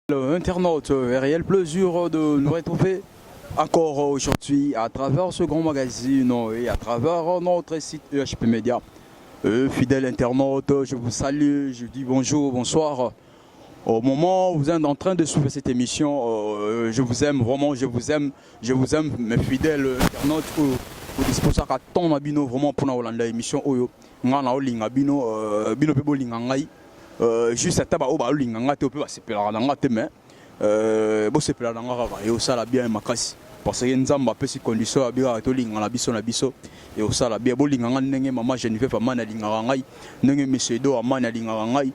Internaute, un réel plaisir de nous retrouver encore aujourd'hui à travers ce grand magazine et à travers notre site EHP Media. Fidèle internaute, je vous salue, je vous dis bonjour, bonsoir. Au moment où vous êtes en train de suivre cette émission, je vous aime vraiment, je vous aime, je vous aime, mes fidèles internautes. Odisposaka temps na bino vraiment mpona kolanda émission oyo. Nga na olinga bino, bino mpe bolinga ngai. Juste ata baoyo baolinga nga te, mpe basepelaka na nga te, mais bosepela na nga kaka, eosala bien makasi, parce que Nzambe apesi condition ya bikaka tolinga na biso na biso, eosala bien. Bolinga nga ndenge mama Geneviève Amani alingaka ngai, ndenge monsieur Edo Amani alingaka ngai,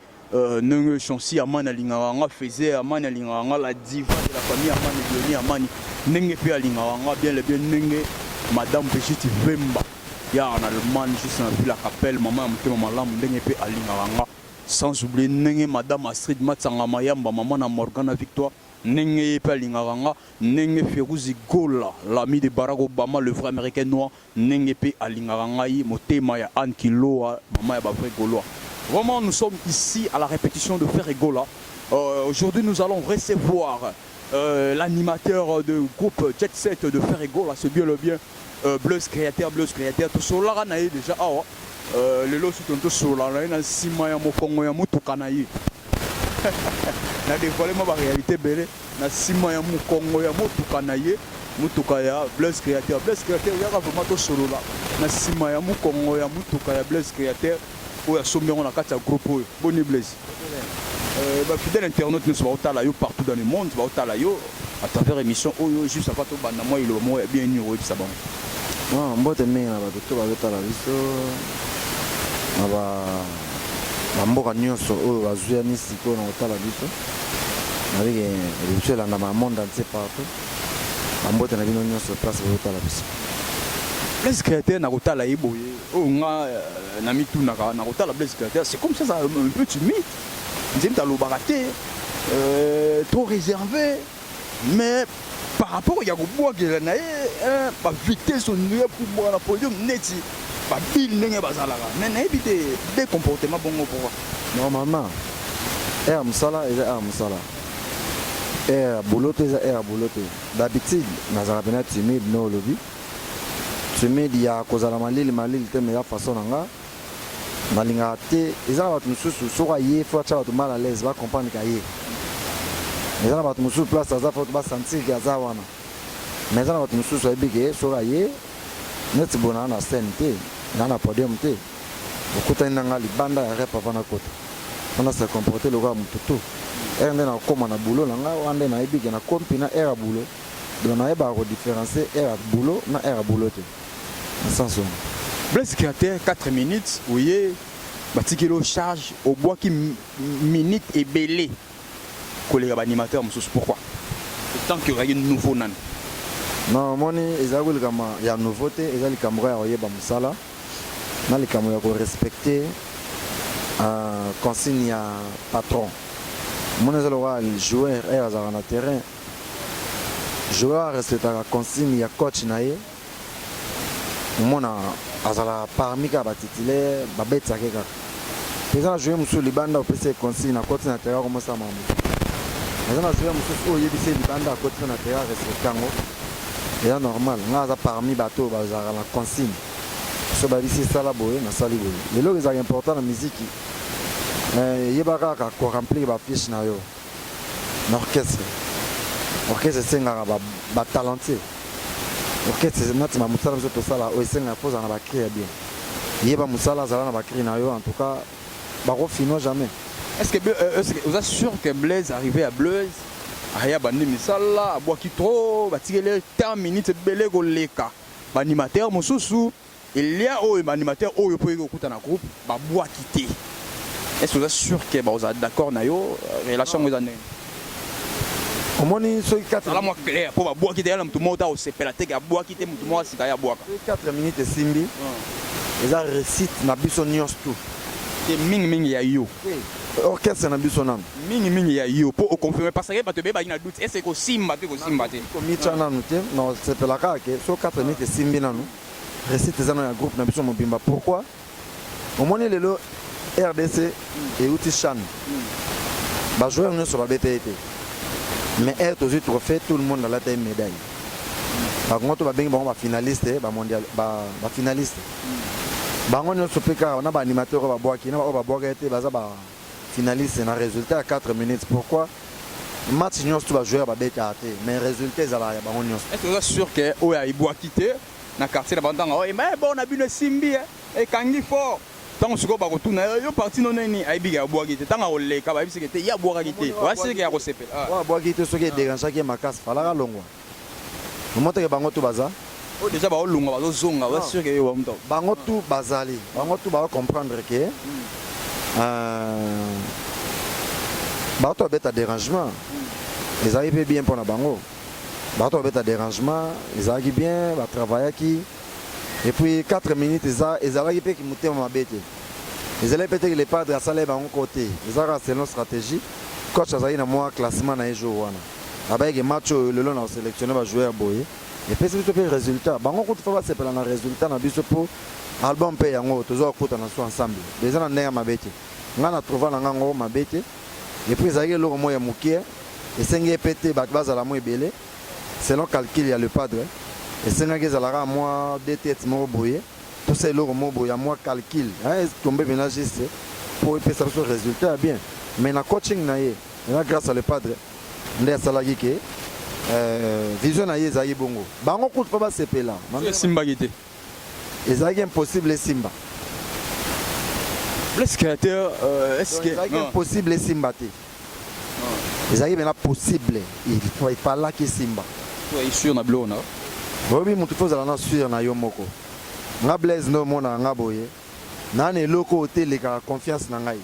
ndenge Chancy Amani alingaka nga, Feze Amani alingaka nga, la diva de la famille Amani, Leoni Amani, ndenge mpe alingaka nga bien le bien, ndenge madame Brigitte Vemba ya en Allemagne, juste na ville ya Capelle, mama ya motema malamu, ndenge mpe alingaka nga, sans oublier ndenge madame Astrid Matsanga Mayamba, mama na Morgana Victoire, ndenge ye mpe alingaka nga, ndenge Feruzi Gola, l'ami de Barack Obama, le vrai Américain noir, ndenge mpe alingaka ngai, motema ya Anne Kiloa, mama ya bavrai Gaulois. Vraiment, nous sommes ici à la répétition de Ferre Gola. Aujourd'hui, nous allons recevoir l'animateur de groupe Jet Set de Ferre Gola, c'est bien le bien Blaise Créateur. Blaise Créateur, tosolaka na ye déjà awa. Lelo soki tosola na ye na nsima ya mokongo ya motuka na ye, na dévoile mwa baréalité ebele na nsima ya mokongo ya motuka na ye, motuka ya Blaise Créateur. Blaise Créateur, yaka vraiment tosolola na nsima ya mokongo ya motuka ya Blaise Créateur oyo asombi yango na kati ya groupe oyo. Boni Blaise? Bafidèle internaute nyonso baotala yo partout dans le monde, baotala yo à travers émission oyo. Juste avant tobanda, mwa liloba moko ya bien nini oyebisa bango? Non, mbote mingi na bato to bazotala biso na bamboka nyonso oyo bazwiyami sikoyo na kotala biso. Nabike biso elandama monde entier partout. Bambote na bino nyonso place bozotala biso. Blaise Créateur, na kotala ye boye oyo nga na mitunaka na kotala Blaise Créateur, c'est comme ça, ça un peu timide, nzembe alobaka te, trop réservé, mais par rapport ya kobwakela na ye, bavitesse ondire pumbwaka na podium neti babile ndenge bazalaka, mais nayebi te de comportement bongo pourquoi? Normalement, heure mosala eza heure mosala, heure ya boulot te eza heure ya boulot te. D'habitude nazalaka mpena timide. No olobi timide ya kozala malili malili te, mais ya façon na nga nalingaka te. Eza na bato mosusu, soki aye, faut atya bato mal à l'aise, bacomprendre ka ye. Eza na bato mosusu, place aza, faut basentir ke aza wana. Mais eza na bato mosusu, ayebi ke soki aye neti boye, naa na scène te, naa na podium te, okutani na nga libanda ya rep, avant nakota mpona se comporter lokola motu tu. Heure nde nakokóma na boulot na nga wana nde nayebi ke nakomi mpena heure ya boulot. Donc nayebaka kodifférencier heure ya boulot na heure ya boulot te, na sens wana. Blaise Créateur, 4 minutes oye batikeli o charge, obwaki minute ebele koleka baanimateur mosusu. Pourquoi, tant que ozalaki nouveau nani? Non, omoni, ezalaki likambo ya nouveau te, eza likambo kaka ya koyeba mosala na likambo ya korespecte consigne ya patron. Omoni, eza lokola joueur, heure azalaka na terrain, joueur arespectaka consigne ya coach na ye. Omona azalaka parmi kaka batitulaire, babetisaka ye kaka. Mpe eza na joueur mosusu libanda, opesi ye consigne, akoti na terrain, akomosala makambo mosusu. Eza na joueur mosusu oyo oyebisi ye libanda, akoti mpe na terrain, arespecte yango, eza normal. Nga aza parmi bato oyo bazalaka na consigne. So babisi esala boye, nasali boye. Lelo ezalaka important na miziki, yeba kaka koremplir bafiche na yo na orchestre. Orchestre esengaka batalentier. Orchestre nati mosala biso tosala oyo esengaka mpo ozala na bacri ya bien. Yeba mosala, azala na bacri na yo. En tout cas, bakofino jamais. Est-ce que oza sûr que Blaise, arrivé à Blaise, aya bandi misala, abwaki trop, batikeli temps minute ebele koleka baanimateur mosusu elia oyo, baanimateur oyo mpo eke okuta na groupe babwaki te? Est ce que oza sûr ke bakozala d'accord na yo? Relation yango eza ndenge? Omoni, soki 4 Zala mwa clair, mpo babwaki te, yala motu moko ta osepela te ke abwaki te, motu moko asika ye abwaka. 4 minutes esimbi, eza réussite na biso nyonso tout. Te, mingimingi ya yo. Orchestre na biso nanu. Mingimingi ya yo, mpo oconfirme, parce que bato ebebaki na doute ese ekosimba te, ekosimba te. Komitya nanu te, na osepela kaka ke so 4 minutes esimbi nanu, réussite eza nano ya groupe na biso mobimba. Pourquoi? Omoni, lelo RDC euti CHAN, bajoueur nyonso babeta ye te. Mais heure tozwi trophée, tout le monde alata ye médaille. Bango to babengi bango bafinaliste, bamondial, bafinaliste. Bango nyonso mpe kaka na baanimateur oyo babwaki na oyo babwaka ye te, baza bafinaliste na résultat ya 4 minutes. Pourquoi? Match nyonso to bajoueur babetaka te, mais résultat ezalaka ya bango nyonso. Est ce que oza sûr ke oyo ayebwaki te na quartier na bango, oyo bon na bino esimbi, ekangi fort, ntango sikoyo bakotuna yo parti no nini, ayebiki abwaki te, ntango akoleka bayebisiki te ye abwakaki te, oyasiki ya kosepela? Oyo abwaki te, soki edérangeaki ye makasi, falaka alongwa. Omoteke bango tu baza Oyo déjà baolongwa, bazozonga, oza sûr ke yo bamuta? Bango tu bazali, bango tu bakocomprendre ke bato babeta dérangement ezalaki mpe bien mpona bango. Bato babeta dérangement ezalaki bien, batravaillaki. Et puis 4 minutes eza, ezalaki mpe motema mabe te, ezalaki mpe teke le padre asala bango ko te. Eza kaka selon stratégie. Coach azalaki na mwa classement na ye jour wana, abayeke match oyo lelo na kosélectionne bajoueur boye, epesi biso mpe résultat. Bango kutu fo basepela na résultat na biso mpo album mpe yango toza kokutana so ensemble. Eza na ndenge ya mabe te, ngai na trouva na ngango mabe te. Et puis ezalaki eloko moko ya mokie, esengi ye mpe te bato bazala mo ebele. Selon calcul ya le padre, esengaki ezalaka mwa deux têtes moko boye, tosa eloko moko boye ya mwa calcul tombe mpena juste mpo epesa biso résultat ya bien. Mais na coaching na ye, eza grâce à le padre nde asalaki ke vision na ye ezalaki bongo. Bango kutu mpo basepela. Esimbaki te. Ezalaki impossible esimba. Blaise Créateur, est-ce que Ezalaki impossible esimba te, ezalaki mpena possible, il fallaki esimba. Sûr na biloko na Oyebi, motu fo ozala na sûr na yo moko. Nga Blaise nde omonaka nga boye, naa na eloko oyo te elekaka confiance na ngai.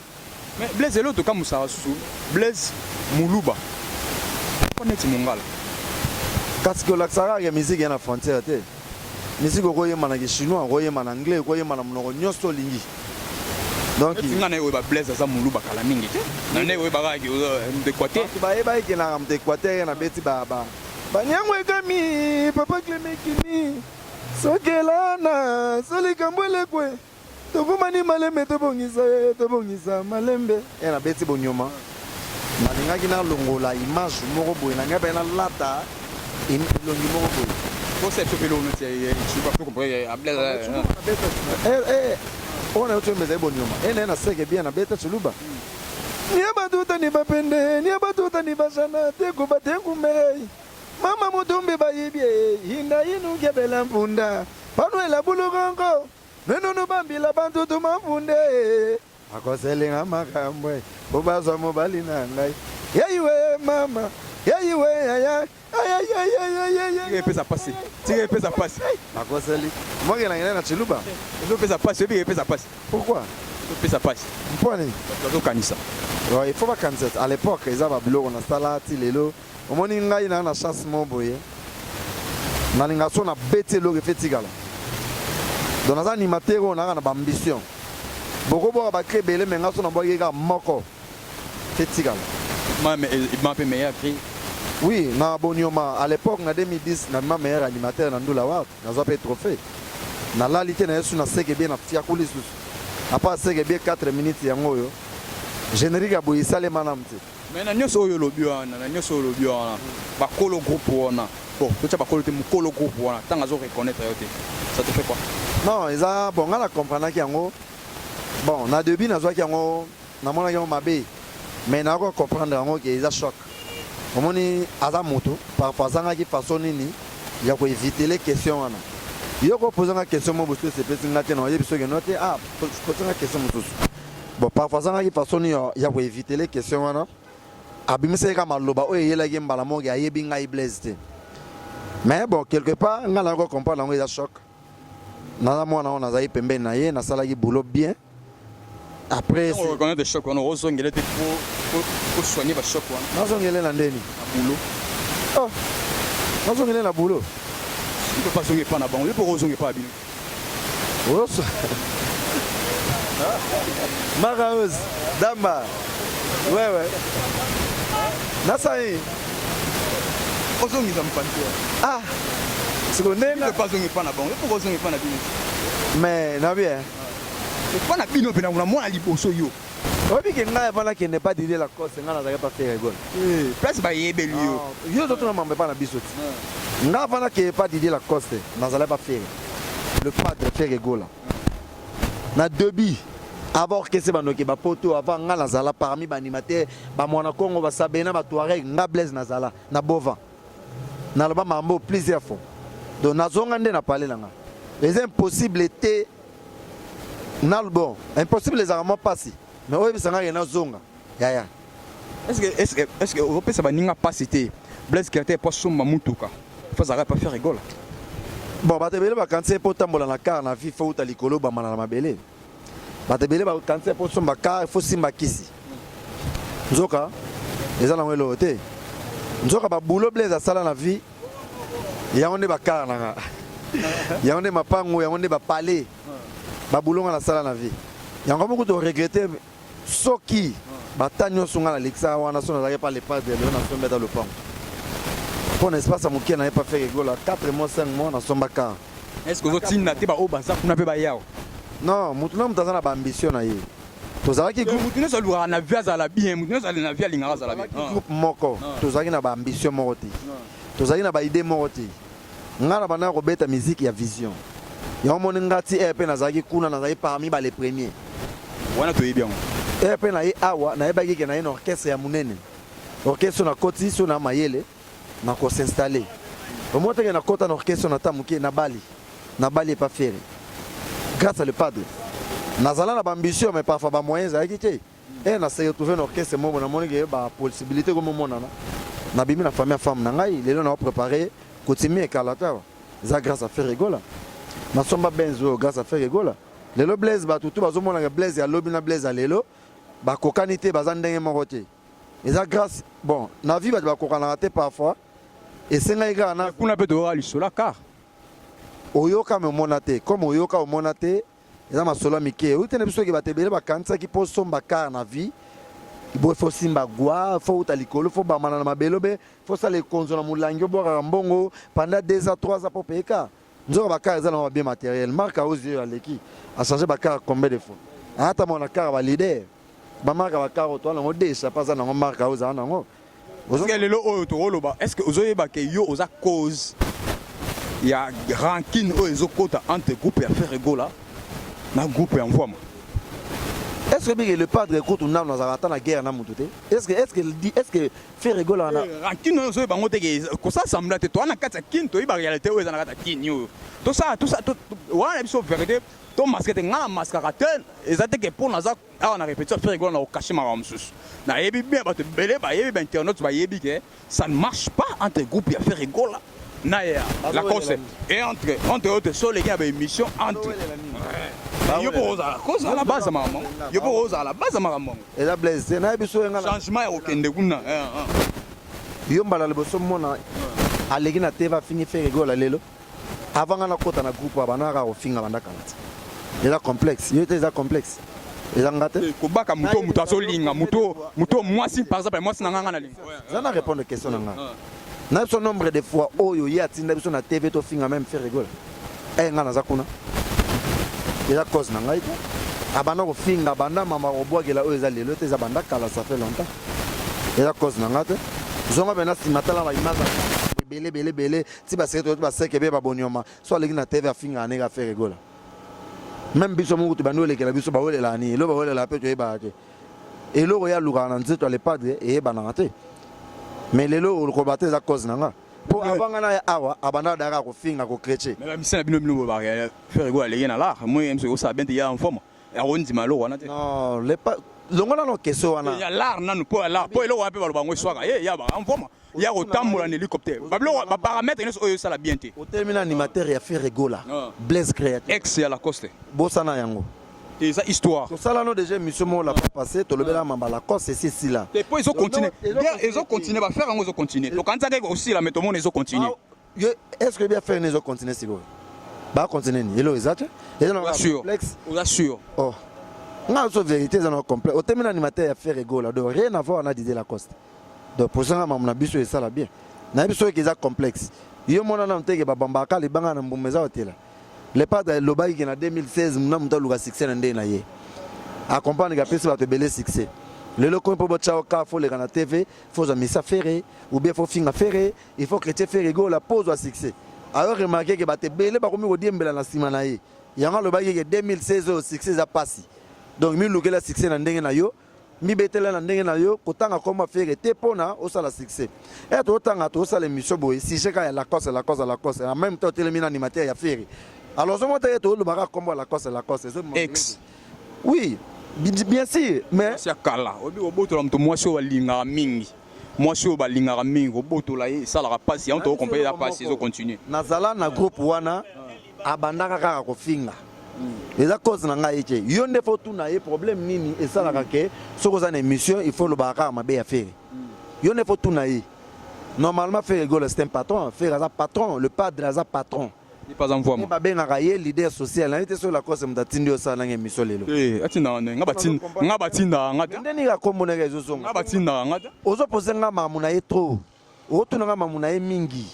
Mais Blaise, eloko tokamusaka susu, Blaise Muluba mpo neti mongala. Kasi kolakisaka kaka musique ya na frontière te. Musique okoyemba na kichinois, okoyemba na anglais, okoyemba na monoko nyonso olingi. Donc nga na ye oyeba Blaise aza Moluba kala mingi te, na nde oyeba kaka moto Équateur. Bato bayeba ekenaka moto Équateur. Na beti banyango ekami papa Clemekini sokelana so likambo elekwe, tofumani malembe, tobongisa ye, tobongisa malembe. E nabeti bonyoma, nalingaki nalongola image moko boye na ngai mpe nalata elongi moko boye. Kosa biso mpe eloko neti Blaise. Oyo na yo toyemba ezali bonyoma e naye na seke bien. Nabeta tshiluba: nia batuta ni bapende, nia batuta ni bashana te kubatenkumei, mama mutumbi bayibye hinda inukebela mpunda panwela bulukonko nenunu bambila bantutu mafunde akoselinga makambo po bazwa mobali na ngai yeyiwe mama yeyiwe yaya. Epesa pasi, tika epesa pasi. Nakoseli mokelangele na tshiluba. Ezopesa pasi, oyebi, epesa pasi. Pourquoi? Ezopesa pasi. Mponi? Bazokanisa. Il faut bakanisa. À l'époque eza babiloko nasala ti lelo. Omoni, ngai naa na chance mo boye, nalinga so nabeti eloko efe tikala. Donc naza animateur oyo naka na baambition. Bokoboka bacri ebele, me nga so nabwaki kaka moko fe tikala. Ma mpe meilleur cri. Oui, na bonyoma à l'époque na 2010, nabima meilleur animateur na Ndula Award, nazwa mpe trophée. Nalali te na yesu na seke bien, na fiaku lisusu apa seke bien 4 minutes yango oyo générique ya boye esalema nanu te. Mais na nyonso oyo olobi wana, na nyonso oyo olobi wana, bakolo groupe wana, bon, totya bakolo te, mokolo groupe wana, ntango azo reconnaître yo te, ça te fait quoi? Non, eza bon, ngai na comprenaki yango. Bon, na début nazwaki yango, namonaki yango mabe, mais nakoka comprendre yango ke eza choc. Omoni, aza motu, parfois azangaki façon nini ya koéviter question wana. Yo kopozanga question mo bosu esepesi nga te, na oyebi soki no te, ah, posanga question mosusu. Bon, parfois azangaki façon nini ya koéviter question wana, abimisaki kaka maloba oyo eyelaki ye mbala moko, ayebi ngai Blaise te. Mais bon, quelque part ngai nayoka comprendre yango, eza choc. Naza mwana oyo nazali pembeni na ye, nasalaki boulot bien. Après Reconnaître choc wana, ozongele te po soigner bachoc wana? Nazongele na ndeni? Na boulot. Oh, nazongele na boulot. Mpe bazongi epa na bango, yo mpo ozongi epa ya bino. Oso Maraus Damba, wewe nasai. Ozongisa mopanzi. Ah, siko ndenge mpe bazongi epa na bango, yo mpo ozongi epa na bino. Mais na bien. Epa na bino mpe na mwana liboso yo. Oyebi ke ngai avant nakende pa Didier Lacoste, ngai nazalaki pa Ferre Gola. Eh, place bayebeli yo. Ah, yo ozotuna mambo epa na biso ti. Ngai avant nakende pa Didier Lacoste, nazalaki pa Ferre. Le padre Ferre Gola. Na début avant orchestre banoki bapoto, avant ngai nazala parmi baanimateur bamwana Congo, basabena, batouareg, nga Blaise nazala na Bova. Naloba mambo plusieurs fois. Donc nazonga nde na pale na nga. Eza impossible te na bon, impossible ezalaka mwa mpasi, mais oyebisa nga ke nazonga yaya. Est-ce que ozopesa baninga mpasi te, Blaise Créateur, po asomba mutuka fo azalaka pa Ferre Gola? Bon, bato ebele bakanisi mpo otambola na car na vie, fo uta likolo obamana na mabele. Bato ebele bakanisi mpo osomba car, fo simba kisi. Nzoka eza nango eloko te. Nzoka babulo Blaise asala na vie, yango nde bacar na nga, yango nde mapango, yango nde bapale, babulo nga nasala na vie. Yango moko toregretter soki bata nyonso nga nalekisaka wana. So nazalaki pa le padre, lelo nasombi ata lopango mpo na espace ya moke na ye pa Ferre Gola, 4 mois, 5 mois, nasomba car. Est ce que ozotinda te baoyo baza kuna mpe bayawa? Non, mutu na mutu aza na baambition na ye. Tozalaki groupe. Mutu nyonso alukaka na vie azala bien, mutu nyonso ali na vie alingaka azala bien. Groupe moko, tozalaki na baambition moko te, tozalaki na baidée moko te. Ngai na bandaka kobeta musique ya vision. Yango moni nga ti ere mpe nazalaki kuna, nazalaki parmi ba les premiers. Wana toyebi yango. Ere mpe na ye awa, nayebaki ke na ye na orchestre ya monene, orchestre nakoti so na mayele na kos'installer. Omoi teke nakota na orchestre na ta moke, nabali, nabali epa Ferre grâce à le padre. Nazala na baambition, mais parfois bamoyen ezalaki te. E na se retrouve na orchestre moko, namoni ke bapossibilité komomonana. Nabimi na famille ya femme na ngai. Lelo na préparé coutumier ekala te awa, eza grâce à Ferre Gola. Nasomba Benz oyo grâce à Ferre Gola. Lelo Blaise, bato tu bazomonaka Blaise ya lobi na Blaise ya lelo bakokani te, baza ndenge moko te. Eza grâce. Bon, na vie bato bakokanaka te. Parfois esengaki kaka na Kuna mpe toyoka lisolo car. Oyoka me omona te, comme oyoka omona te, eza masolo ya mike. Oyi te na biso soki bato ebele bakanisaki mpo osomba car na vie boye, fo simba gwa, fo uta likolo, fo bamana na mabele, obe fo sala ekonzo na molangi, obwakaka mbongo pendant 2 ans, 3 ans mpo paye car. Nzoka bacar eza nango babien matériel. Marque ozi oyo aleki achange bacar combien de fois? Ata mona car baleader bamarque bacar oyo toa nango, de échappe aza nango, marque oyo ozala nango. Parce que lelo oyo tokoloba, est ce que ozoyeba ke yo oza cause ya rancune oyo ezokota entre groupe ya Ferre Gola na groupe ya Mvwama? Est ce que bike le padre kutu nano azalaka ata na guerre na mutu te? Est ce que Ferre Gola wana Rancune oyo ozoyeba yango te ke kosala semblant te. Toza na kati ya kini, toyeba réalité oyo eza na kati ya kini oyo. Tosala wana na biso vérité, tomasquer te. Ngai na maskaka te. Eza te ke mpo naza awa na répétition Ferre Gola na kocacher makambo mosusu. Nayebi bien, bato ebele bayebi, bainternaute bayebi ke ça ne marche pas entre groupe ya Ferre Gola na ya Lacoste et entre autres. So oleki na baémission entre yo mpo kozala kozala base ya makambo, yo mpo kozala base ya makambo yango. Eza Blaise te, nayebi so nga. Changement ya kokende kuna. Yo mbala liboso mona aleki na te, bafingi Ferre Gola. Lelo avant nga nakota na groupe, bandaka kofinga banda kala te. Eza complexe yo te, eza complexe, eza nga te. Kobaka moto, moto azolinga moto, moto mwasi par exemple, mwasi na nga, nga nalinga. Eza na répondre question na nga na biso. Nombre de fois oyo ye atinda biso na TV tofinga même Ferre Gola, e nga naza kuna, eza cause na ngai te. Abanda kofinga, banda mama kobwakela oyo eza lelo te, eza banda kala, ça fait longtemps. Eza cause na nga te. Zonga mpe na nsima, tala baimage ebele ebele ebele ti baseke to baseke be babonioma. So aleki na TV afingaka ndenge aFerre Gola, même biso moko tobandi olekela biso, bawelelaka nini? Eloko bawelelaka mpe toyebaka te. Eloko ye alukaka na nzeto ya le padre eyebanaka te. Mais lelo olokoba te eza cause na nga, mpo avant nga na ye awa, abanda daka kofinga, kochrétien. Mais bamisa na bino, bino boye, Ferre Gola aleki na lar moi moso ekosala bien te. Ya mfoma akondima eloko wana te. Non, longola no question wana. Ya lar nanu, mpo ya lar, mpo eloko wana mpe baloba yango eswaka ye ya mfoma ya kotambola na hélicoptère, babiloko baparamètre nyonso oyo esala bien te. Otelemi na animateur ya Ferre Gola, Blaise Créateur. Ex ya Lacoste. Bosana yango. Eza histoire. Tosala no déjà émission moko la fois passée, tolobela mamba Lacoste, esi esila. Te, mpo ezocontinue, guerre ezocontinue, baaffaire yango ezocontinue. Tokanisaka osila, mais tomona ezocontinue. Est ce que bien faire ezocontinue sikoyo? Bacontinue nini? Eloko eza te, eza na complexe. Oza sûr? Oh, nga so vérité, eza na complexe. Otemi na animateur ya Ferre Gola, donc rien à voir na Didier Lacoste. Donc posanga mamu na biso esala bien. Nayebi soki eza complexe. Yo mona nanu teke babambaka libanga na mbuma eza kotela. Le padre alobaki ke na 2016 na moto aluka succès na ndenge na ye. Acomprendre ke apesi bato ebele succès. Lelo komi mpo botya oka, faut oleka na TV, faut ozwa misa Ferre ou bien faut finga Ferre, il faut chrétien Ferre Gola mpo ozwa succès. Ayo remarquer ke bato ebele bakomi kodiembela na nsima na ye. Yango alobaki ke 2016 oyo succès eza pasi. Donc milukela succès na ndenge na yo, mibetela na ndenge na yo, kotanga kombo Ferre te mpona osala succès. E totanga, tosala émission boye, sujet kaka ya Lacoste, Lacoste, Lacoste, en même temps otelemi na animateur ya Ferre. Alors ozomona te tolobaka kombo ya Lacoste, Lacoste. Ex. Oui, bien sûr, mais mwasi ya kala oyebi kobotola moto, mwasi oyo balingaka mingi, mwasi oyo balingaka mingi, kobotola ye esalaka mpasi. Yango tokokompe eza mpasi, ezocontinue. Nazala na groupe wana, abandaka kaka kofinga, eza cause na ngai te. Yo nde faut tuna ye problème nini esalaka ke soki oza na émission, il faut olobaka kaka mabe ya Ferre. Yo nde faut tuna ye. Normalement Ferre Gola, c'est un patron. Ferre aza patron, le padre aza patron. Paza mvwama. Babengaka ye leader social. Nayebi te soki Lacoste moto atindi osala nanga émission lelo. Atindaka nde nga, batindaka nga te. Nde nini kakombo ndenge ezozonga? Nga batindaka nga te. Ozopose nga makambo na ye trop, otuna nga makambo na ye mingi.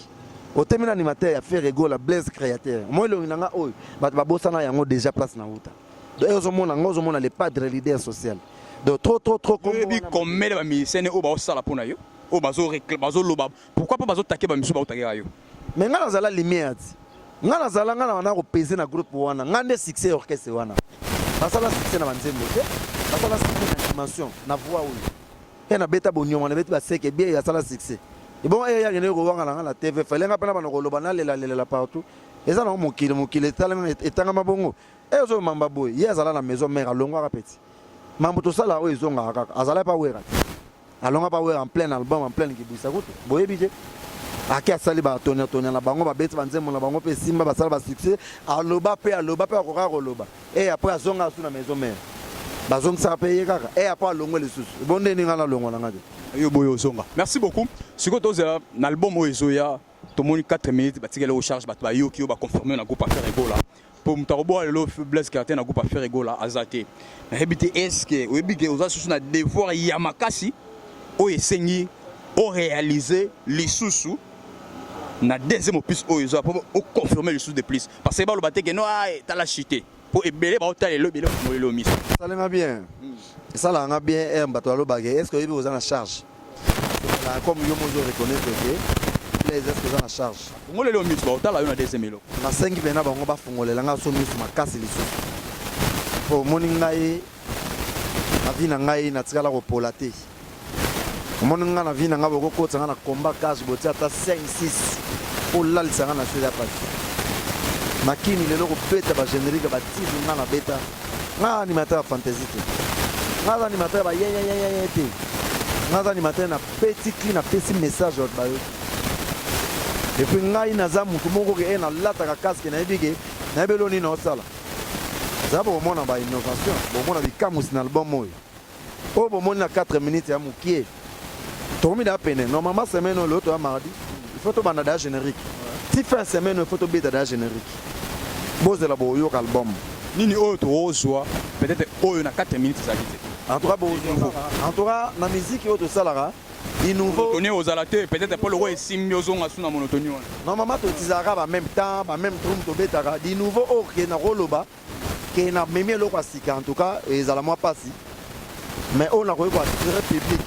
Otemi na animateur ya Ferre Gola, Blaise Créateur. Moi elongi na nga oyo bato babosana yango déjà, place na uta. Donc ozomona nga, ozomona le padre leader social. Donc trop, trop, trop. Oyebi combien de bamusicien oyo baosala mpo na yo, oyo bazoloba pourquoi mpo bazotake bamisu, baotakeka yo? Mais nga nazala lumière ti nga nazala, nga na wana kopese na groupe wana. Nga nde succès orchestre wana. Basala succès na banzembo te, basala succès na dimension na voix oyo e nabeta bonyongo, nabeti baseke bien, asala succès. Ebongo e yakende kowanga na nga na TV, fale nga mpena bana koloba nalelalelela partout. Eza nango mokili, mokili etangama bongo. E ozomamba boye, ye azala na maison mère, alongwaka peti mambo tosala oyo ezongaka kaka. Azala pa Wera te, alonga pa Wera en plein album, en plein kibwisa kutu boyebi te. Ake asali batoniatonia na bango, babeti banzembo na bango mpe esimba, basala basuccès. Aloba mpe, aloba mpe, akokaka koloba. E après azonga asu na maison mère, bazongisaka mpe ye kaka. E après alongwe lisusu. Bo nde ninga nalongwa na nga te. Yo boye ozonga. Merci beaucoup. Sikoyo tozela na album oyo ezoya. Tomoni 4 minutes batikali o charge, bato bayoki oyo baconfirme na groupe a Ferre Gola, mpo moto akoboya lelo Blaise Créateur na groupe a Ferre Gola aza te. Nayebi te, est-ce oyebi ke oza susu na devoir ya makasi oyo esengi oréaliser lisusu na deuxième opus oyo eza, mpo oconfirme lisusu de plus? Parce que baloba te ke no tala chute, mpo ebele baotala elo, ebele bafungoli miso. Esalenga bien, esalaka nga bien. Ere bato balobaka, est ce que oyebi oza na charge? Comme yo mozo reconnaître ke Blaise, est ce que oza na charge? Fungoleli yo miso, baotala yo na deuxième eloko. Nasengi mpena bango bafungolela nga so miso makasi lisusu, mpo omoni ngai na vie na ngai natikala kopola te. Omoni ngai na vie na ngai, bokokotisa ngai na combat cage, botia ata 5 6 mpo olalisa ngai na se, eza pasi. Nakini lelo kobeta bagénérique batitre, ngai nabeta. Ngai animateur ya fantaisie te, ngai aza animateur ya bayeyeyeye te. Ngai aza animateur na petit cri, napesi message, bato bayoki. Et puis ngai naza motu moko ke e nalataka casque, nayebi ke nayebi elo nini naosala. Eza bokomona bainnovation, bomona bikamwisi na album oyo. Oyo bomoni na 4 minutes ya mokie, tokomi daa pene. Normalement semaine oyo, lelo toya mardi, il faut tobanda daa générique ti fin semaine oyo, il faut tobeta daa générique. Bozela, boyoka album. Nini oyo tokozwa peut-être oyo na 4 minutes ezalaki te? En tout cas bozwa, en tout cas na musique oyo tosalaka du nouveau. Monotonie ozala te peut-être, mpo loko esimbi, ozonga su na monotonie wana. Normalement toutilisaka ba même temps, ba même drum, tobetaka du nouveau. Oyo ke na koloba ke na memi eloko ya sika, en tout cas ezala mwa mpasi. Mais oyo nakoki koassurer public,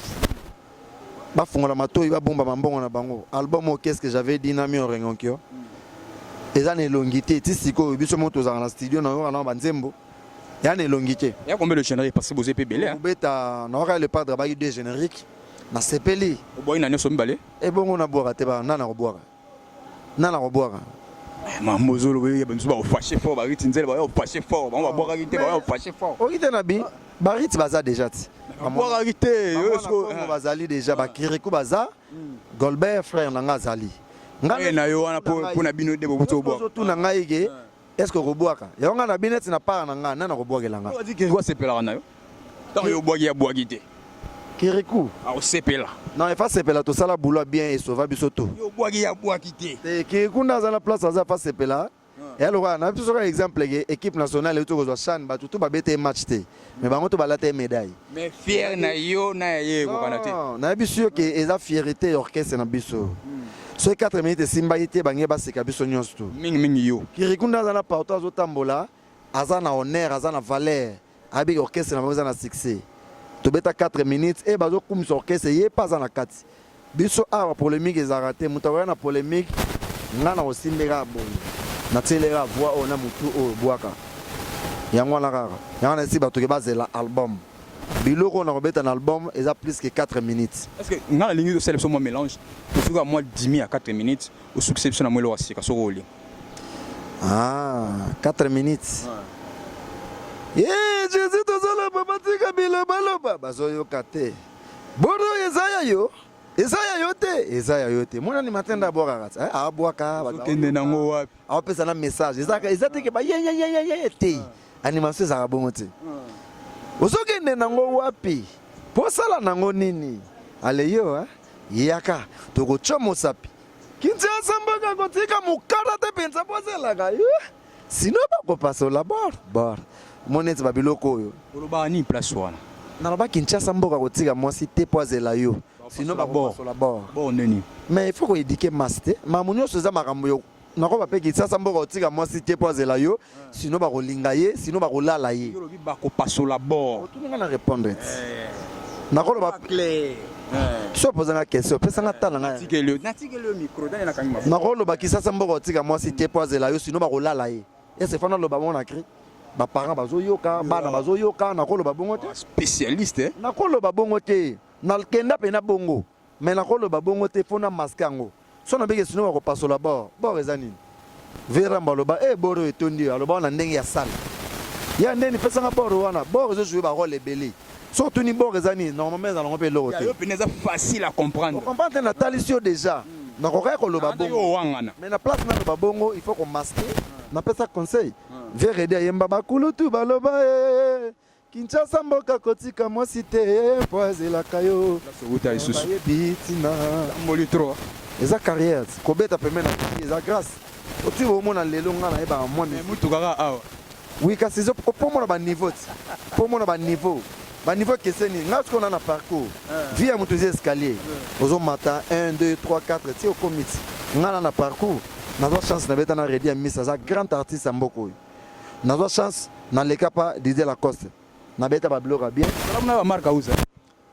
bafungola matoi, babomba bambongo na bango. Album oyo, qu'est-ce que j'avais dit na mi orengonkio, eza na elongi te. Ti sikoyo biso moko tozalaka na studio, nayoka na banzembo ya na elongi te. Ya combien de générique? Parce que boza mpe ebele. Kobeta nayoka le padre abaki deux générique, nasepeli. Obwaki na nyonso mibale? Ebongo nabwaka te, nana kobwaka, nana kobwaka. Mambo ozoloba, misu bakofâcher fort, bariti nzela baya kofâcher fort, bango babwakaki te, baya kofâcher fort. Oki te na bi bariti baza déjà ti. Babwakaki te. Bazali déjà, bakiriku baza, Golbert frère na nga azali. Ngai na yo wana mpo na bino de bobuti obwaka. Ozotuna ngai ke est ce que okobwaka yango? Ngai na bi neti na part na ngai, nani akobwakela nga? Kiriku asepelaka na yo ntango yo obwaki, abwaki te. Kiriku akosepela. Non, efa sepela, tosala boulot bien, esova biso to. Yo obwaki, abwaki te. Te, Kiriku nde aza na place, aza fa sepela. Eya lokola na biso kaka exemple ke équipe nationale euti kozwa CHAN, bato to babeta ye match te, mais bango to balata ye médaille. Mais fier na yo na ya ye ekokana te. Nayebi biso yo ke eza fierté ya orchestre na biso. Soki 4 minutes esimbaki te, bange baseka biso nyonso to. Mingimingi yo. Kiriku nde aza na partout, azotambola, aza na honneur, aza na valeur. Ayebi orchestre na bango eza na succès. Tobeta 4 minutes e bazokumisa orchestre, ye mpe aza na kati. Biso awa polémique ezalaka te. Moto akoya na polémique, nga na kosimbi kaka boye, natieli kaka voix oyo na motu oyo bwaka yango wana kaka. Yango na esi bato ke bazela album. Biloko oyo na kobeta na album eza plus que 4 minutes. Est ce que nga nalingi tosala biso mwa mélange, tosuka mwa dimi ya 4 minutes, osukisa biso na mwa eloko ya sika soki olingi? Ah, 4 minutes. Ye Jésus, tozoloba, batika bilobaloba, bazoyoka te. Boro eza ya yo, eza ya yo te, eza ya yo te. Monani matin nde abwakaka ti abwaka. Okende nango wapi? Aopesa na message. Eza te ke bayeyeyeyeye te. Animation ezalaka bongo te. Ozokende nango wapi? Posala nango nini? Ale yo yaka tokotya mosapi. Kinshasa mboka kotika mokanda te mpenza, po azelaka yo, sino bakopasola bor bor. Mo neti babiloko oyo. Olobaka nini place wana? Naloba Kinshasa mboka kotika mwasi te mpo azela yo, sino bakopasola bor. Bor nini? Mais il faut koéduquer masse te. Makambo nyonso eza makambo yo. Nakoba mpe Kinshasa mboka kotika mwasi te mpo azela yo, sino bakolinga ye, sino bakolala ye. Yo olobi bakopasola bor. Otuni nga na répondre ti nakoloba. Clair. So opozanga question, opesanga ta na ngai. Natikeli yo micro dani, nakangi maboko. Nakoloba Kinshasa mboka kotika mwasi te mpo azela yo, sino bakolala ye. Ese fana loba bongo na cri, baparent bazoyoka, bana bazoyoka. Nakoloba bongo te. Spécialiste. Nakoloba bongo te. Nakenda mpena bongo, mais nakoloba bongo te mpo na masque yango. So nabeke sino bakopasola bor bor eza nini? Veramba aloba e bor oyo etondi oyo, aloba wana ndenge ya sale ya ndeni. Pesanga bor wana. Bor ezojoue barole ebele. So otuni bor eza nini, normalement eza nango mpe eloko te. Yo pene eza facile à comprendre. Ocomprendre te. Natalisi yo déjà, nakokaki koloba bongo. Owangana. Mais na place naloba bongo, il faut komasquer. Napesa conseil. Veredi ayemba bakulutu baloba e Kinshasa mboka kotika mwasi te mpo azelaka yo. Outa lisusu. Bayebi ntina. Tamboli trop. Eza carrière. Kobeta pembeni na eza grâce. Oti omona lelo nga nayebaka mwa. Mutu kaka awa. Oui, kasi po omona baniveau ti, po omona baniveau ekeseni. Nga sikoyo na parcours vie ya moto eza escalier, ozomata 1 2 3 4 ti okomi ti nga na parcours. Nazwa chance nabeta na Redi ya Miss, aza grand artiste ya mboka oyo. Nazwa chance naleka pa Didier Lacoste, nabeta babiloko ya bien. Na bamarque auza.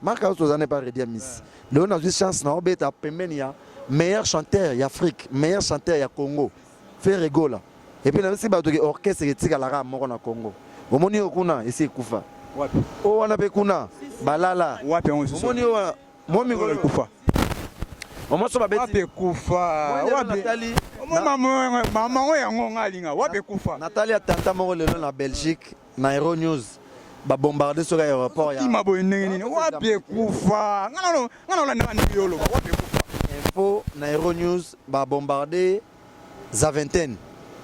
Mark House toza ne pa Redi ya Miss. Lelo nazwi chance na obeta pembeni ya meilleur chanteur ya Afrique, meilleur chanteur ya Congo, Ferre Gola. Et puis nabisi bato ke orchestre etikalaka moko na Congo. Omoni oyo kuna esi ekufa. Wapi? Oyo wana mpe kuna balala. Wapi yango lisusu? Omoni oyo wana mo mikolo ekufa. Omoso babeti. Wapi ekufa? Wapi? Mama ngo yango nga alinga, wapi ekufa? Natali ya tata moko lelo na Belgique na Euro News, babombarde soki aéroport ya kima boye ndenge nini? Wapi ekufa? Nga na olandaka ndenge yo oloba wapi ekufa. Info na Euro News, babombarde Zaventem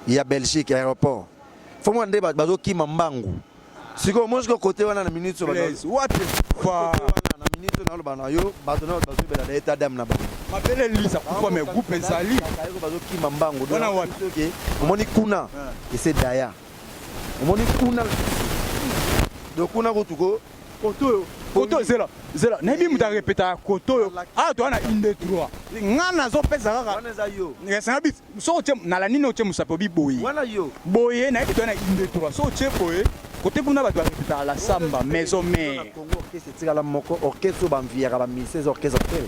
ya Belgique aéroport. Fo mwana nde bato bazokima mbangu sikoyo. Omoni sikoyo kote wana na minute oyo Wapi ekufa? Na minute oyo naloba na yo, bato na bato bazobela na état d'âme na bango. Mabele elisa kufa, mais groupe ezali. Bazokima mbangu. Wana wapi? Oke, omoni kuna ese daya, omoni kuna, donc kuna kutu ko Koto oyo, koto oyo, zela zela, nayebi moto arepetaka koto oyo. Awa toza na 1 2 3, nga nazopesa kaka. Wana eza yo. Esanga bi soki otie nala nini, otie mosapi obi boye. Wana yo. Boye nayebi toza na 1 2 3. Soki otie boye kote kuna, bato barepetaka la samba maison mère. Congo orchestre etikala moko, orchestre oyo bamviaka bamise eza orchestre Ferre.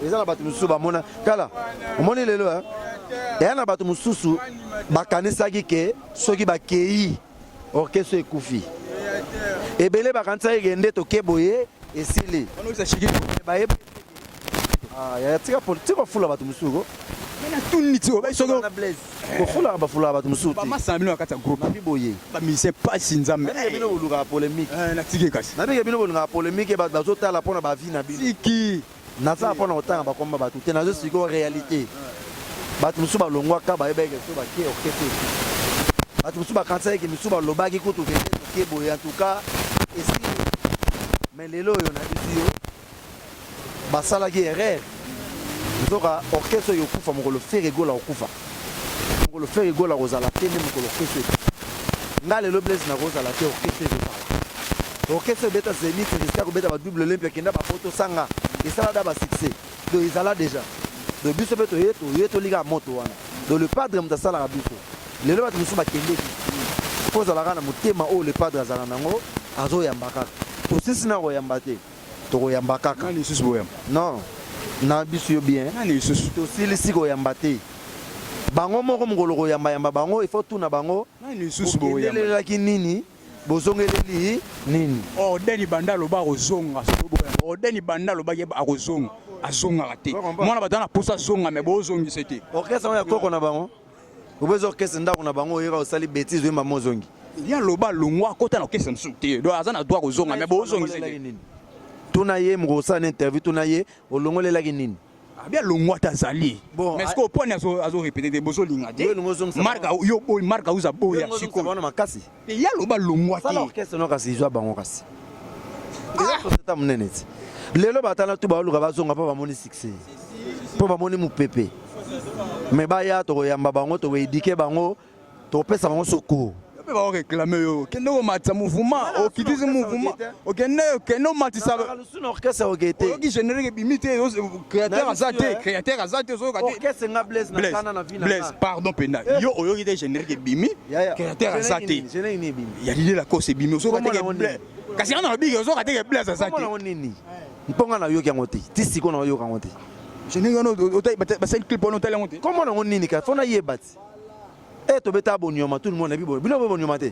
Eza na bato mosusu bamona kala. Omoni lelo eya na bato mosusu bakanisaki ke soki bakei orchestre ekufi. Ebele bakanisaki ke nde toke boye esili. Bayebi yaya, tika kofula bato mosusu ko. Natuni ti obai soki Blaise kofulaka, bafulaka bato mosusu te. Bamasana bino na kati ya groupe. Nabi boye. Bamusicien pasi, Nzambe. Nabike bino bolukaka polémique. Natiki kasi. Nabike bino bolingaka polémique, bato bazotala mpona bavie na bino. Tiki. Nazala mpona kotanga bakomba bato te. Nazo sikoyo réalité, bato mosusu balongwaka, bayebaki so bake orchestre ekufi. Bato mosusu bakanisaki, misusu balobaki kutu kende toke boye, en tout cas esili. Mais lelo oyo nayebisi yo, basalaki erreur. Nzoka orchestre oyo okufa mokolo Ferre Gola okufa, mokolo Ferre Gola kozala te nde mokolo orchestre ekufa. Nga lelo Blaise nakozala te, orchestre ekozala. Orchestre ebeta Zénith, risque kobeta ba double Olympia, kenda bapoto sanga esala da basuccès. Donc ezala déjà. Donc biso mpe toye tolika moto wana. Donc le padre moto asalaka biso. Lelo bato mosusu bakendeki. Faut ozalaka na motema oyo le padre azala nango, azoyamba kaka. Tosisi na koyamba te, tokoyamba kaka. Nani lisusu boyamba? Non, na biso yo bien. Nani lisusu? Tosilisi koyamba te. Bango moko mokolo koyambayamba bango, il faut tuna bango. Nani lisusu boyamba? Bokendelelaki nini? Bozongeleli nini? Orden banda aloba akozonga, soki boyamba. Orden banda alobaki akozonga, azongaka te. Mwana bato na posa azonga, mais bozongisa te. Orchestre ya koko na bango, obeza orchestre ndako na bango, oyeka osali bêtise, oyemba mozongi. Ye aloba alongwa, akota na orchestre mosusu te, donc aza na droit kozonga, mais bozongisa te. Tuna ye moko, osala na interview, tuna ye olongolelaki nini. Abi alongwa te, azali. Bon, mais sikoyo poni azorépéter te, bozolinga te. Yo olingo ozongisa Marka yo boy, Marka uza boya sikoyo. Wana makasi. Te, ye aloba alongwa sala te. Orchestre no kasi ezwa bango, kasi eza société monene ti lelo. Batala tu baoluka bazonga mpo bamoni succès, mpo bamoni mopepe. Mais baya, tokoyamba bango, tokoéduquer bango, tokopesa bango secours. Mpe baoréclamer yo, kende komatisa mouvement, okitisi mouvement, okende, okende omatisa. Lusu na orchestre oke te. Oyoki générique ebimi te, créateur aza te, créateur aza te, ozoyoka te. Orchestre nga Blaise na Blaise, kana na vie na Blaise, pardon mpenza, yo oyoki te générique ebimi, créateur aza te. Générique nini ebimi? Ya Lili Lacoste ebimi, ozoyoka te Komona ke yango Blaise, kasi nga nalobi ke ozoyoka te ke Blaise aza komona te. Yango nini? Mpo nga nayoki yango te, ti sikoyo nayoka yango te. Générique wana basali clip wana, otali yango te? Komona yango nini? Kaka fo nayeba ti e tobeta bonyoma. Tout le monde ayebi bino bo bonyoma te,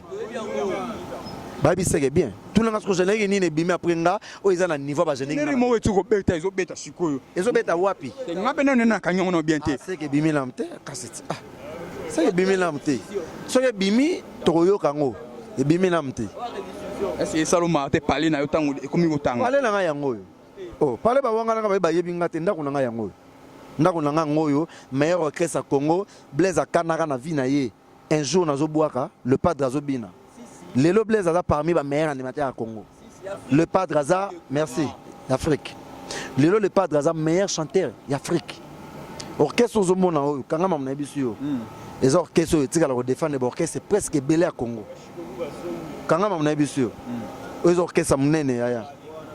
bayebi seke bien. Tunanga siko générique nini ebimi après nga oyo eza na niveau ya générique bagénérique. Moko eti kobeta, ezobeta sikoyo. Ezobeta wapi? Te, nga mpe nano nakangi yango na bien te. Ah, seke ebimi nanu te kasi ti, ah, seke ebimi nanu te. Soki ebimi, tokoyoka yango. Ebimi nanu te. Est-ce esalomaka te pale na yo ntango ekomi kotanga? Pale na ngai yango oyo. Oh, pale bawanga nanga baye, bayebi nga te. Ndako na ngai yango oyo, ndako na ngai yango oyo, meilleur orchestre ya Congo. Blaise akanaka na vie na ye un jour nazobwaka, le padre azobina. Lelo Blaise aza parmi bameilleur animateur ya Congo. Le padre aza, merci, Afrique. Lelo le padre aza meilleur chanteur ya Afrique. Orchestre ozomona oyo, kanga mama na biso yo, eza orchestre oyo etikala kodéfendre baorchestre presque ebele ya Congo. Kanga mama na biso yo, oyo eza orchestre monene yaya.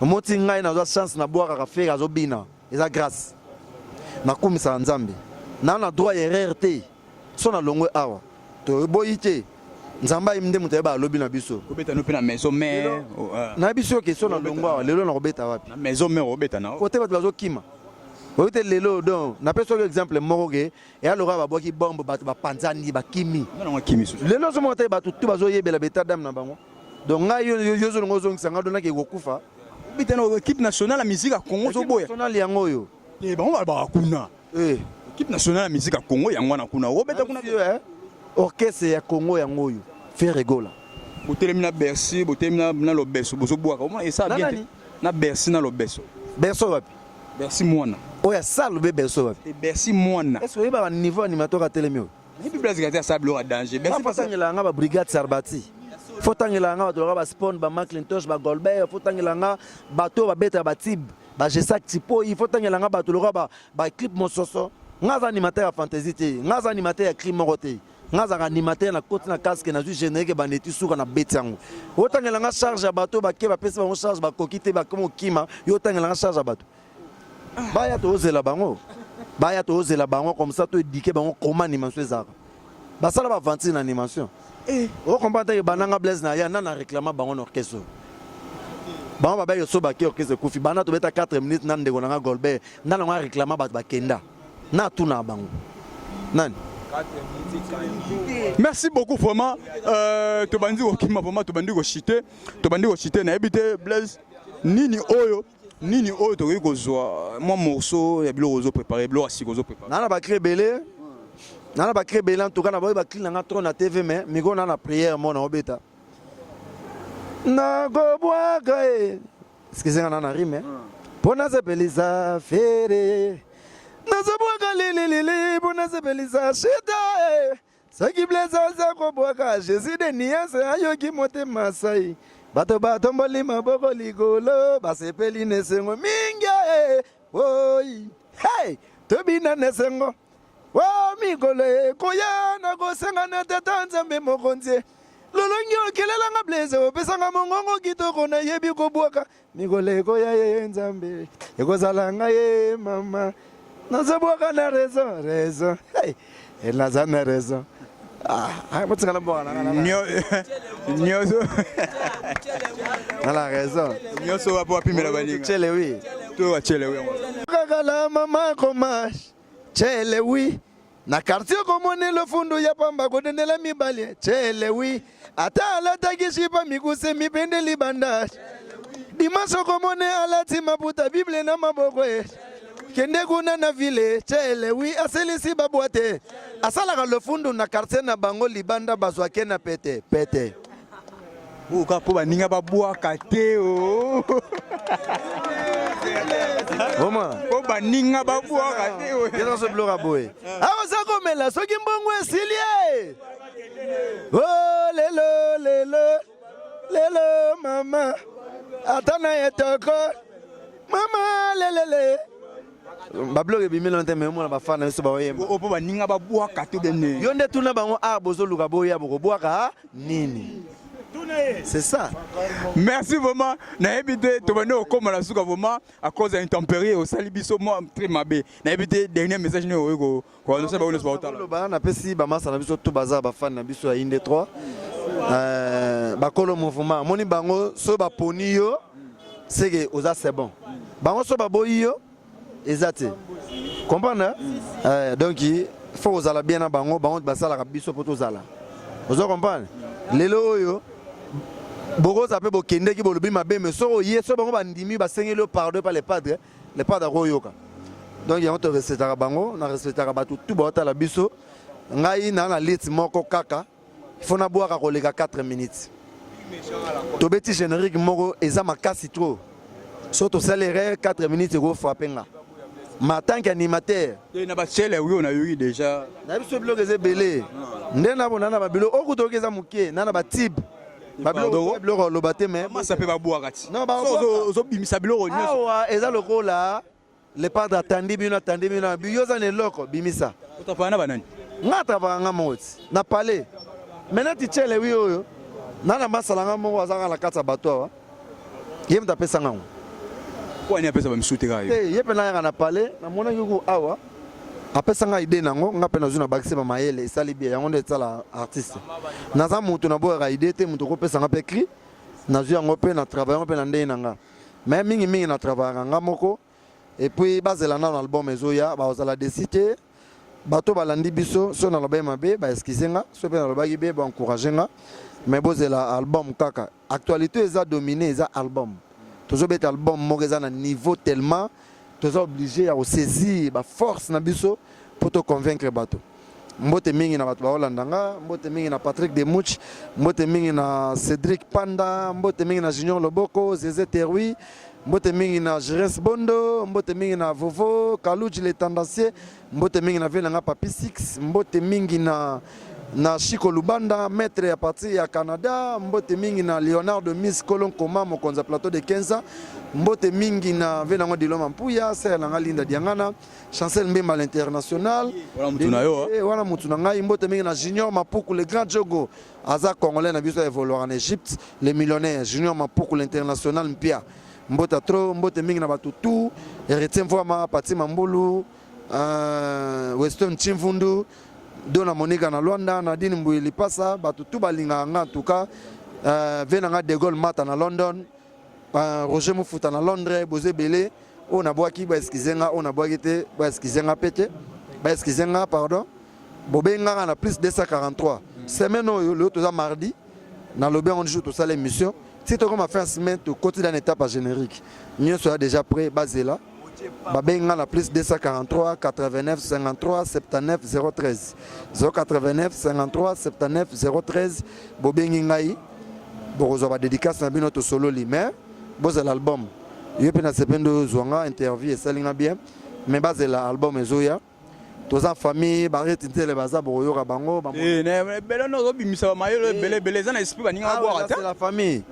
Omoti ngai nazwa chance nabwakaka, Ferre azobina, eza grâce. Nakumisaka Nzambe naa na droit ya erreur te. So nalongwe awa, toboyi te. Nzambe ayebi nde moto ayeba alobi na biso. Obeta no mpe na maison mère? Nayebi soki oke so nalongwe awa lelo, nakobeta wapi? Na maison mère obeta na kote bato bazokima oyo te lelo. Donc napesi soki exemple moko ke eya lokola babwaki bombe, bato bapanzani, bakimi. Nango akimi susu. Lelo ozomona te bato tu bazoyebela beta dame na bango. Donc ngai yo ozolonga, ozongisa ngai, donaki ekokufa. Obeta na équipe nationale ya musique ya Congo, ozoboya. Nationale yango oyo. Te, bango balobaka kuna. Eh. Équipe nationale ya musique ya Congo yango wana, kuna obeta kuna. Yo, eh, orchestre ya Congo yango oyo, Ferre Gola. Botelemi na Bercy, botelemi na lobeso, bozobwaka, omona esa Na bien te. nani? Na Bercy, na lobeso. Berso wapi? Bercy mwana. Oyo asala obe berso wapi? Te, Bercy mwana. Est ce oyebaka niveau animateur atelemi oyo? Nayebi Blaise kati asala biloko ya danger. Bercy. Fo tangela nga babrigade Sarbati, fo tangela nga bato loka baspon, bamaclintosh, bagolbert, fo tangela nga bato oyo babetaka batib, bagesak tipoi, fo tangela nga bato loka baclip mososo. Nga aza animateur ya fantaisie te, nga aza animateur ya crime moko te. Nga azalaka animateur na koti na casque, nazwi générique, bandeti suka na beti yango. Otangela nga charge ya bato bake, bapesi bango charge, bakoki te, bakomi okima. Yo otangela nga charge ya bato baya, tozela bango, baya, tozela bango comme ça toéduquer bango comment animation ezalaka. Basala baventure na animation, ocomprendre te. Bandanga Blaise na ya nana réclama bango na orchestre oyo, bango babaki so bake, orchestre ekufi. Banda tobeta 4 minutes na ndeko nanga Golbert, nda nango aréclama bato bakenda na atuna bango nani. Merci beaucoup vraiment. Tobandi kokima vraiment, tobandi kochite, tobandi kochite. Nayebi te Blaise, nini oyo, nini oyo tokoki kozwa mwa morceau ya biloko ozopréparé, biloko ya sika ozopréparé? Naa na bacri ebele, naa na bacri ebele. En tout cas na baoyo bacri nanga trop na TV, mais miko naa na prière mo na obeta, nakobwaka ye. Excuse nga, na na rime mpo nasepelisa Ferre, nazobwaka lililili mpo nasepelisa shita. Soki Blaise aza kobwaka, Jésus de nuance ayoki motema sai. Bato batomboli maboko likolo, basepeli na esengo mingi. Oi hey, tobina na esengo o mikolo ekoya. Nakosenga na tata Nzambe mokonzi lolongi okelelanga Blaise, opesanga mongongo kitoko, nayebi kobwaka. Mikolo ekoya ye Nzambe ekozala ngai ye mama, nazobwaka na raison, raison. Hey, naza na raison. Ah, botika na bwaka na nyonso. Na la raison. Nyonso wapo wapimela baninga. Chele oui. To bachele oui. Kaka la mama komash. Chele oui. Na quartier komoni lofundu ya pamba kodendela mibali. Chele oui. Ata alataki shipa mikuse mipende libanda. Dimanche okomone alati maputa Bible na maboko e. Kende kuna na ville chele oui asilisi babwa te. Asalaka lofundu na quartier na bango libanda bazwake na pete pete. Oka mpo baninga babwaka te o. Vraiment. Mpo baninga babwaka te o. Ye nyonso biloko ya boye. Awa oza komela soki mbongo esili ye. Oh lelo lelo lelo mama ata na etoko mama lelele. Babiloko ebimi nano te me omona bafana na biso baoyemba. O mpo baninga babwaka te bene. Yo nde tuna bango a bozoluka boya bokobwaka nini? C'est ça. Merci vraiment. Nayebi te tobandi kokóma na suka vraiment à cause ya intempérie osali biso mwa très mabe. Nayebi te dernier message nini okoki koannonce bango nyonso baotala. Loba napesi bamasa na biso to baza bafani na biso ya Inde 3 bakolo mouvement amoni bango so baponi yo seke oza c'est bon bango so baboyi yo eza te comprendre donc il faut kozala bien na bango bango basalaka biso mpo tozala ozo comprendre lelo oyo bokoza mpe bokendeki bolobi mabe me soki oye so bango bandimi basengeli yo pardon epa le padre le padre akoyoka donc yango torespectaka bango na respectaka bato tu baotala biso ngai naa na liste moko kaka il faut nabwaka koleka 4 minutes tobeti générique moko eza makasi trop so tosali erreur 4 minutes ekofrappe nga ma tant qu'animateur na bachele oyo nayoki déjà na biso biloko eza ebele nde nabona na babiloko okuta oki eza moke na na batibe babiloko oloba te me masa mpe babwaka ti Non, babwaka. ozobimisa biloko nyonso awa eza lokola le padre atandi bino atandi bino yo oza na eloko bimisa otafana na banani nga atravaka nga moko ti na palais maintenant tichele wi oyo na na masala nga moko azanga na kati ya bato awa ye moto apesanga yango po ani apesa bamisu te kaka yo te ye mpe nayaka na palais namonaki ku awa apesanga idée nango nga mpe nazwi na bakisi ba mayele esali bien yango nde esala artiste naza motu naboyaka idée te moto okopesanga mpe cri nazwi yango mpe na travaille yango mpe na ndenge na nga mais mingimingi na travaillaka nga moko et puis bazela nano album ezoya bazala desi te bato balandi biso so nalobaki mabe baexcuse nga so mpe nalobaki be baencourage nga mais bozela album kaka actualité eza domine eza album tozobeta album moko eza na niveau tellement toza obligé ya kosaisir baforce na biso mpo toconvaincre bato mbote mingi na bato baolanda nga mbote mingi na Patrick Demuch mbote mingi na Cédric Panda mbote mingi na Junior Loboko Zeze Terui mbote mingi na Jires Bondo mbote mingi na Vovo Kaluji le tendancier mbote mingi na vie na nga Papi 6 mbote mingi na Chico Lubanda maître ya parti ya Canada mbote mingi na Leonardo Miss Kolon Koma mokonzi ya plateau de 15 mbote mingi na vie nango Diloma Mpuya sœur na nga Linda Diangana Chancel Mbemba l'international Wana mutu na yo, wana mutu na ngai mbote mingi na Junior Mapuku le grand jogo aza congolais na biso évoluera en Égypte le millionnaire Junior Mapuku l'international mpia mbote trop mbote mingi na bato tout Héritier Mvwama Pati Mambulu Weston Chimvundu Dona Monica na Luanda Nadine Mbuyi Lipasa bato tout balingaka nga en tout cas vie na nga De Gaulle Mata na London Roger Mufuta na Londres bozo ebele oyo nabwaki baexcuse nga oyo nabwaki te baexcuse nga mpe te baexcuse nga pardon bobengaka na plus 243 semaine oyo lelo toza mardi nalobi yango jour tosala émission ti tokoma fin semaine tokoti dans étape ya générique nyonso ya déjà prêt bazela babenga na plus 243 89 53 79 013 089 53 79 013 bobengi ngai bokozwa badédicace na bino tosololi mais bozela album yo mpe na sepende oyo ozwa nga interview esali nga bien mais bazela album ezoya toza famille bareti nzele baza bokoyoka bango ebele no ozobimisa bamayelo ebele ebele eza na esprit baninga babwaka te c'est la famille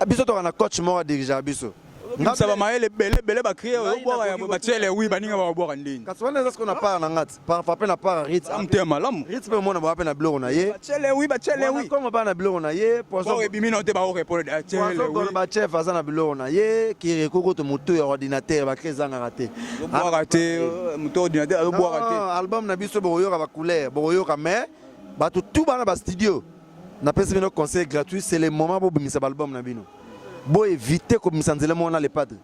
biso toka na coach moko adirigea biso obimisa bamayele ebele ebele bacrie ozobwaka ya batiele wi baninga babwaka ndeni kasi wana eza sikoyo na part na nga ti parfois mpe na part ya rit motema malamu rit mpe omona boa mpe na biloko na ye batiele wi batiele wi kongo mpa na biloko na ye poisson ebimi no te baorépondre batiele wi bachef aza na biloko na ye kireko to motu ya ordinateur bacri ezangaka te ozobwaka te moto ordinateur azobwaka te album na biso bokoyoka bacouleur bokoyoka mais Bato tout bana ba studio, napesi bino conseil gratuit, c'est le moment bobimisa baalbum na bino. Boévite kobimisa nzela moko na Le Padre.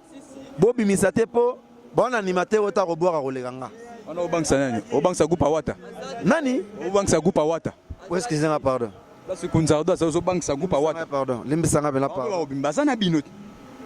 Bobimisa te mpo bawana animateur oyo ta kobwaka koleka nga. Wana obangisa nani? Obangisa groupe Awata? Nani? Obangisa groupe Awata? Excuse nga, pardon. Place Kunzardo aza, ozobangisa groupe Awata. Pardon, limbisanga mpena, pardon. Baza na bino te.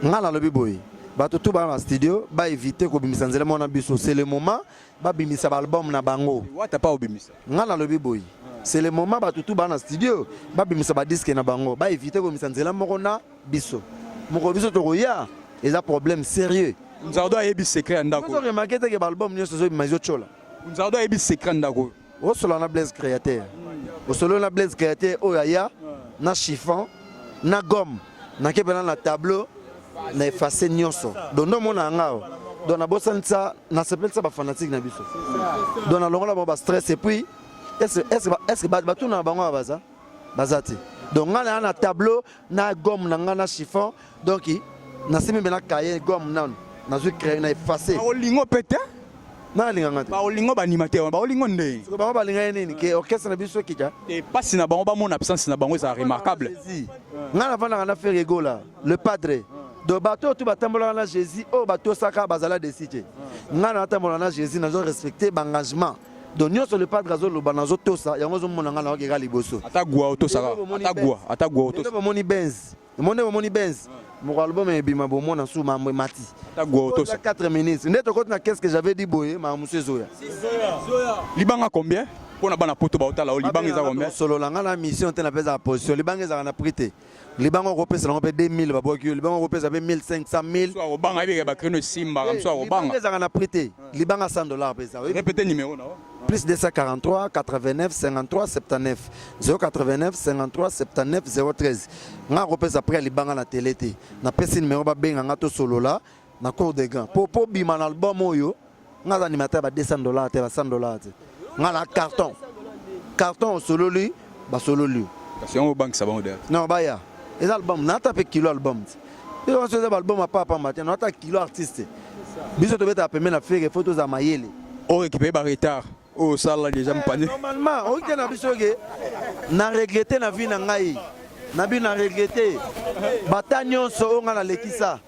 Nga nalobi boye, bato tu bana ba studio baévite kobimisa nzela moko na biso. C'est le moment babimisa baalbum na bango. Wata pa obimisa. Nga nalobi boye, c'est le moment bato tu bana na studio babimisa badisque na bango, baévite kobimisa nzela moko na biso. Mokolo biso tokoya, eza problème sérieux. Kunzardo ayebi secret ya ndako. Remarque teke baalbum nyonso ezobima, ezotyola. Kunzardo ayebi secret ya ndako. Osola na Blaise Créateur, osolo na Blaise Créateur oyo aya na chiffon na gomme, nake mpena na tableau na efface nyonso. Donc nde omona yanga awa, donc nabosanisa, nasepelisa bafanatique na biso, donc nalongola bango bastress. Et puis est-ce batuna na bango awa baza te? Donc ngai naya na tableau na gomme na ngai na chiffon, donc nasimbi mpe na cahier, gomme nanu, nazwi crayon na efface. Baolingo mpe te. Nalinganga te. Baolingo baanimateur, baolingo nde. Soki bango balinga ye nini ke orchestre na biso ekita? Te, mpasi na bango bamona absence na bango ezala remarquable. Ngai navandaka na Ferre Gola le Padre. Donc bato oyo tu batambolaka na Jésus, oyo batosaka, bazala desi te. Ngai natambola na Jésus, nazo respecte baengagement. Donc nyonso le Padre azoloba, nazotosa yango. Ozomona ngai naokeka liboso. Ata gwa otosaka, ata gwa, ata gwa otosa. Bomoni Benz, monde, bomoni Benz moko, album ebima, bomona su mambo emati. Ata gwa otosa. 4 minutes nde tokoti na "Qu'est-ce que j'avais dit" boye, makambo mosusu ezoya. Libanga combien mpona bana Poto baotala o? Libanga eza combien? Solola nga na mission te, napesaka position. Libanga ezalaka na prix te. Libanga okopesa nango mpe 2000, babwaki yo. Libanga okopesa mpe 1500, 1000. So akobanga, yebeke bacrino esimbaka mosu akobanga. Libanga ezalaka na prix te. Libanga 100 $ mpe eza. Répétez numéro na. Plus 243 89 53 79 089 53 79 013. Nga akopesa prix ya libanga na télé te. Napesi numéro, babenga nga, tosolola na cour de grand po bima na album oyo. Nga aza animateur ba 200 $ te, ba 100 $ te. Nga na carton, carton osololi, basololi yo. Kasi yango obangisa bango de. Non, baya, eza album nata mpe kilo album te. Biso nyonso eza baalbum apapamba te, nata kilo artiste. Biso tobetaka pembe na Ferre, faut tozala mayele. Orécupéré baretard oyo osala déjà mpane. Normalement oki te na biso ke na regrette na vie na ngai na bino, na regrette bata nyonso oyo ngai nalekisa.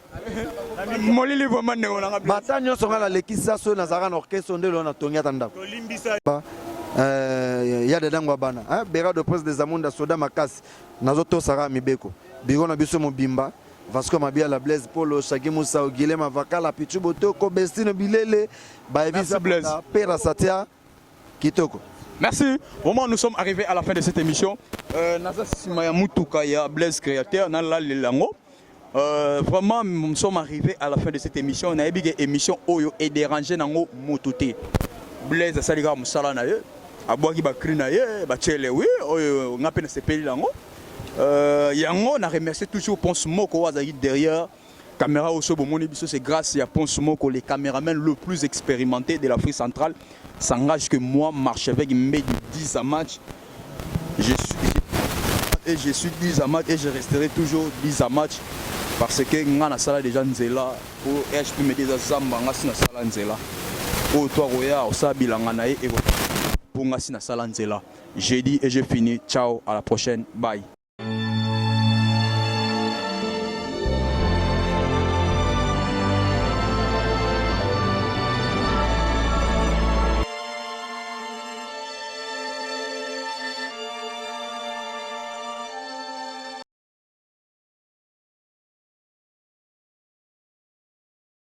Molili vraiment, ndeko nanga. Bata nyonso ngai nalekisa, soki nazalaka na orchestre nde lelo natongi ata ndako ya dadango ya bana Berado, Prince des Amunda, soda makasi. Nazotosaka mibeko biro na biso mobimba: Vasco Mabiala, Blaise Polo, Shagi Musa, Guilhem Avakala, Pichu Botoko, Bestino Bilele, Baevisa Pera Satia Kitoko. Merci. Vraiment, nous sommes arrivés à la fin de cette émission. Naza sima ya mutuka ya Blaise Créateur, na la lelango. Vraiment, nous sommes arrivés à la fin de cette émission. Nayebi ke émission oyo est dérangé nango moto te. Blaise asali kaka mosala na ye. Abwaki ba cri na ye, ba tchele oui, oyo nga pe na sepeli nango. Yango na remercier toujours Ponce Moko azali derrière caméra oso bomoni biso, c'est grâce à Ponce Moko, le caméraman le plus expérimenté de l'Afrique centrale. S'engage que moi, Marchevêque Mbedi, 10 à match. Je suis et je suis 10 à match et je resterai toujours 10 à match parce que nga na sala déjà nzela pour HP Media zamba. Nga si na sala nzela oyo to akoya osala bilanga na ye pour nga si na sala nzela. J'ai dit et j'ai fini. Ciao, à la prochaine, bye.